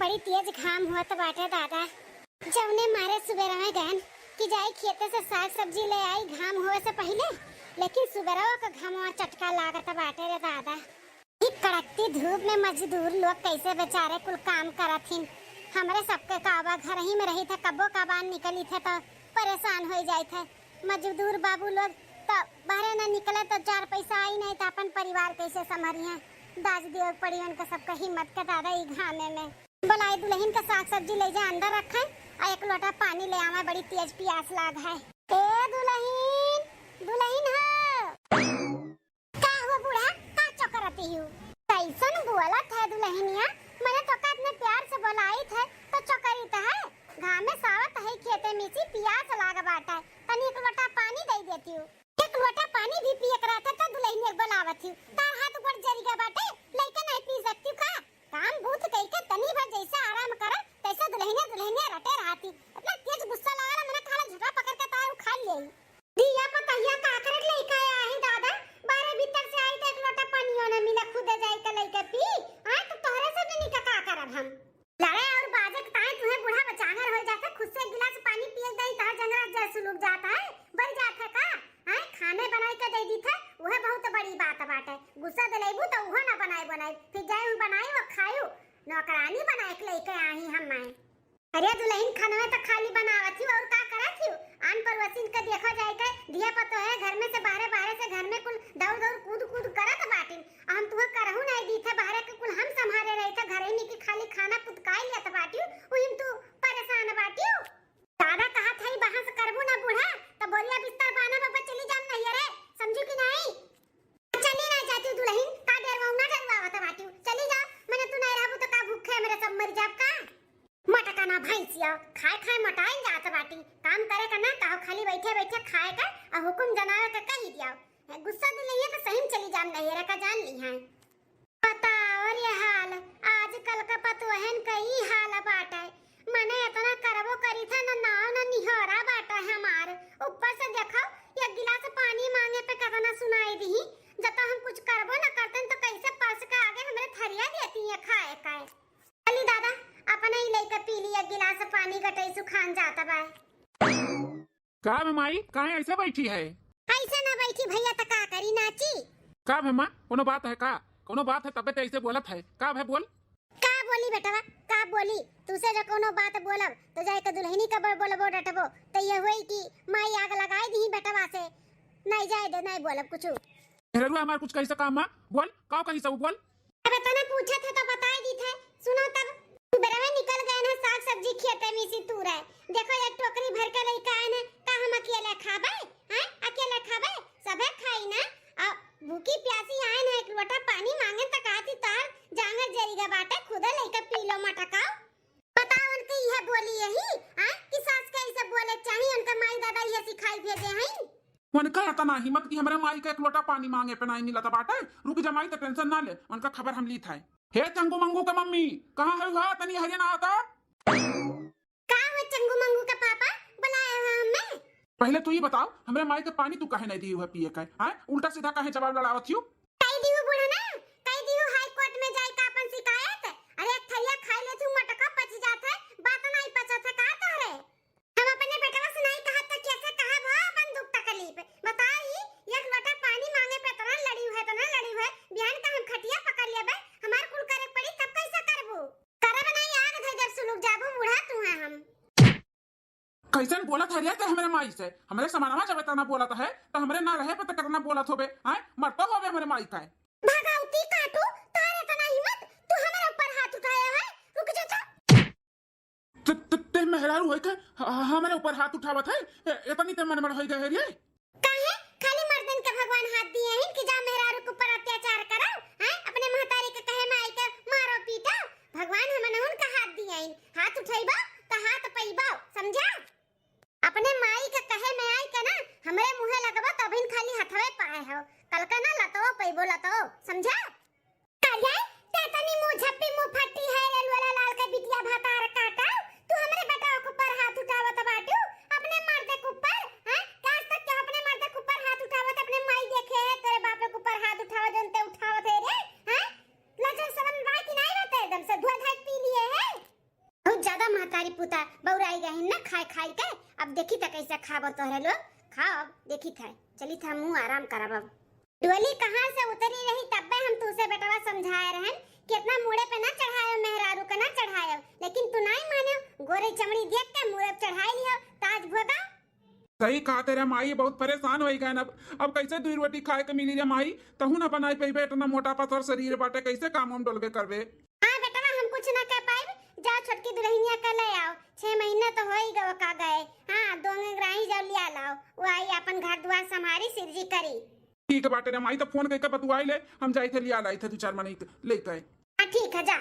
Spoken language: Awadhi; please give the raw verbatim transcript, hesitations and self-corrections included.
बड़ी तेज घाम होत बाटे दादा, जौने मारे सुबेरवे गयन कि जाई खेते से साग सब्जी ले आई घाम होवे से पहिले, लेकिन सुबेरवा क घामवा चटका लागत बाटे रे दादा। ई कड़कती धूप में मजदूर लोग कैसे बेचारे कुल काम करत हिन। हमरे सबके का बा, घरही में रही थे, कब्बो कबान निकली थे तो परेशान होइ जाई थे। मजदूर बाबू लोग तो बाहरे न निकले तो चार पैसा आई नहीं तो अपन परिवार कैसे संभरिहे। दाज दियो पड़ी उनका सबका हिम्मत के दादा ई घामे में। बोलाई दुलहिन का साग सब्जी ले जा अंदर रखे और एक लोटा पानी ले आवे, बड़ी तेज पियास लाग है। ए दुलहिन, दुलहिन हो। का हुआ बूढ़ा, का चोकरती हूँ? कैसन बोलत है दुलहिनिया, मने तो का इतने प्यार से बोलाई थे तो चोकरी तो है। घामे सावत है खेते में सी पियास लाग बाटे, तनी एक लोटा पानी दे देती हूँ। एक लोटा पानी भी पिए के रहता तो दुलहिनिया के बोलावत हूँ। तार हाथ ऊपर जरिगा बाटे, लइका नहीं पी सकती का? काम बूथ कइके तनी भर जैसे आराम करे, तैसे दुलहिनिया दुलहिनिया रटे रहती। इतना तेज गुस्सा लागला, मने कहला झोटा पकड़ के तार उखाड़ ले। दिया पतहिया का करत लइका आही दादा, बाहरे भीतर से आई तो एक लोटा पानियो ना मिला, खुदे जाई के लइके पी। आए तो तोहरे से जनी का, का करब हम? लड़े और बाजे के ताई तुहे बूढ़ा बचांगर हो जाते, खुद से एक गिलास पानी पिए दई, तहार जंगरा जर सुलुक जाता है, बढ़ जाता है का? आए खाने बनाई के दे दी थे, वह बहुत बड़ी बात बाटे। गुस्सा दिलेबू तो उहो ना बनाई बनाई, फिर जाए हूँ बनाई वो खायू, नौकरानी बनाए के लइके आही हम मैं। अरे दुलहिन, खनवे तो खाली बनावत ही और का करत ही? आन पड़ोसिन के देखो जाए के, दिया पतो है घर में से बाहरे, बाहरे से घर में कुल दौड़ दौड़ कूद कूद करत बाटिन। आ हम तुहा करहु नहीं दी थे, बाहरे के कुल हम संभारे रही थे, घरे में की खाली खाना पुतकाई लेत बाटियो, उहिम तू परेशान बाटियो। दादा कहत है बहस करबू ना बूढ़ा, तो बोरिया बिस्तर बाना बाबा चली जाम नहीं रे, समझू कि नहीं? चली ना जाती दुलहिन, का डरवाऊ ना डरवावत बाटियो, चली जा, मने तू नहीं रहबू तो का भूखे मेरे सब मर जाब का? मटकाना भैंसिया, खाए खाए मोटाइल जात बाटी। काम करे का ना कहो, खाली बैठे बैठे खाए का आ हुकुम जनावे का कही दिया। गुस्सा दिलैया तो सही में चली जाम नैहरा का जान ली है। बताओ रे हाल, आजकल का पतोहन का ई हाल बाटे। मने इतना करबो करी था न नाव न निहोरा बाटे हमार। ऊपर से देखो, एक गिलास पानी मांगे पे कितना सुनाई दी। जब तो हम कुछ करबो न करते तो कैसे परस के आगे हमरे थरिया देती है खाए का। चली दादा, अपने ही लइका पी लिया गिलास पानी, गटई सुखान जाता बा। का बे माई, काहे ऐसे बैठी है? ऐसे ना बैठी भैया, त का करी, नाची? का बे माँ, कोनो बात है का? कोनो बात है तबे तो ऐसे बोलत है। का बे बोल। का बोली बेटवा, का बोली? तुसे जो कोनो बात बोलब तो जाए के दुलहिनी का बर बोलबो डटबो, तो ये होई कि माई आग लगाई दी बेटवा से। नहीं जाए दे, नहीं बोलब कुछ। मेहररुआ हमार कुछ कही से काम माँ, बोल, का कही से बोल। अब इतना पूछत है तो बताई दी थे। सुनो तब, सुबेरवे निकल गए ना साग सब्जी खेते में से तूरे। देखो एक टोकरी भर के लइका आए ना, का हम अकेले खाबे? हैं? अकेले खाबे? सभे खाई ना। अब भूखी प्यासी आए ना, एक लोटा पानी मांगे त कहती तार जांगर जरिगा बाटे, खुदे लइका पी लो मटकाओ। बताओ उनके यह बोली यही, हैं? कि सास के ऐसे बोले चाहिए, उनका माई दादा ये सिखाई भेजे हैं। उनका इतना हिम्मत कि हमरे माई के एक लोटा पानी मांगे पे नाहीं मिलत बाटे। रुक जा माई, त tension ना ले, उनका खबर हम लीत है। हे चंगू मंगू के मम्मी, कहाँ है हुआ? तनी हरिया ना आता। का हुआ चंगू मंगू के पापा, बुलाए हुआ हमें? पहले तू ही बताओ, हमरे माई के पानी तू काहे नहीं दी हुआ पिए का, हैं? उल्टा सीधा काहे जवाब लड़ावत हियो? कई दिहु बूढ़ा ना, कई दिहु high court में जाए का अपन शिकायत। अरे एक थरिया खाई ले तू, मटका पच जात है, बात नहीं पचत है का तोहरे? हम अपने बेटवा से नहीं कहत त कैसे कहब हो अपन दुख तकलीफ? बताई, एक लोटा पानी मांगे पे इतना लड़ी हुए, इतना लड़ी हुए, बिहान का हम खटिया पकड़ लेबे, हमार कुल करे पड़ी तब कैसे करबू? करब नहीं आग धर जब सुलुक जाबू बूढ़ा तू है हम। कैसन बोलत है रे ते हमरे माई से? हमरे समानवा जब इतना बोलत है तो हमरे ना रहे पे तो कितना बोलत होबे, हैं? मरतो होबे हमरे माई का। भगवती काटू, तारे इतना हिम्मत, तू हमारे ऊपर हाथ उठाया है? रुक जा, जा। ते, ते, ते मेहरारू है के ह-, हमरे ऊपर हाथ उठावत है? ए, इतनी ते मनमन होई गए रे? काहे? खाली मर्दन के भगवान हाथ दिए हैं कि जा मेहरारू के ऊपर अत्याचार करो, हैं? अपने महतारी के कहे में आई के मारो पीटो। भगवान हमनहुन का हाथ दिए हैं, हाथ उठैबो तो हाथ पैबो, समझा? अपने माई के कहे में आई के ना हमरे मुँहे लगबो तो अभिन खाली हथवे पाए हो, कल का ना लतो पैबो लतो, समझा? काहे? ते तनी मुँह झप्पी मुँह फट्टी है रे लोला लाल के बिटिया भतार काटा। तू हमरे बेटा के ऊपर हाथ उठावत बाटू, अपने मर्द के ऊपर, हैं? आज तक केहू तारी पुता बौराई गहिन ना खाए खाए के। अब देखी त कैसे खाबो तोहरे लोग। खाओ, अब देखी थे, चली थे मुँह आराम करब अब। डोली कहाँ से उतरी रही, तब्बे हम तूसे बेटवा समझाए रहन कि इतना मूड़े पे ना चढ़ायो, मेहरारू के ना चढ़ायो, लेकिन तू नाई मानो, गोरे चमड़ी देख के मूड़े पे चढ़ाई लियो, ताज भोगा। सही कहा तेरे माई, बहुत परेशान होई गए अब। अब कैसे दुई रोटी खाए के मिली रे माई? तहू ना बनाई पइबे, इतना मोटा पतला शरीर बाटे, कैसे काम हम डोलबे करबे? हाँ बेटवा, हम कुछ ना कह पाइब। जा छोटकी दुल्हनिया का ले आओ, छह महीना तो हो ही गवा का गए। हाँ, दोनों ग्राही जाओ लिया लाओ, वो आई अपन घर दुआर संभारी सिरजी करी। ठीक बाटे रे माई, तो फोन करके बतुआई ले, हम जाई थे लिया लाई थे दो चार मनई लेके। हाँ ठीक है, जा।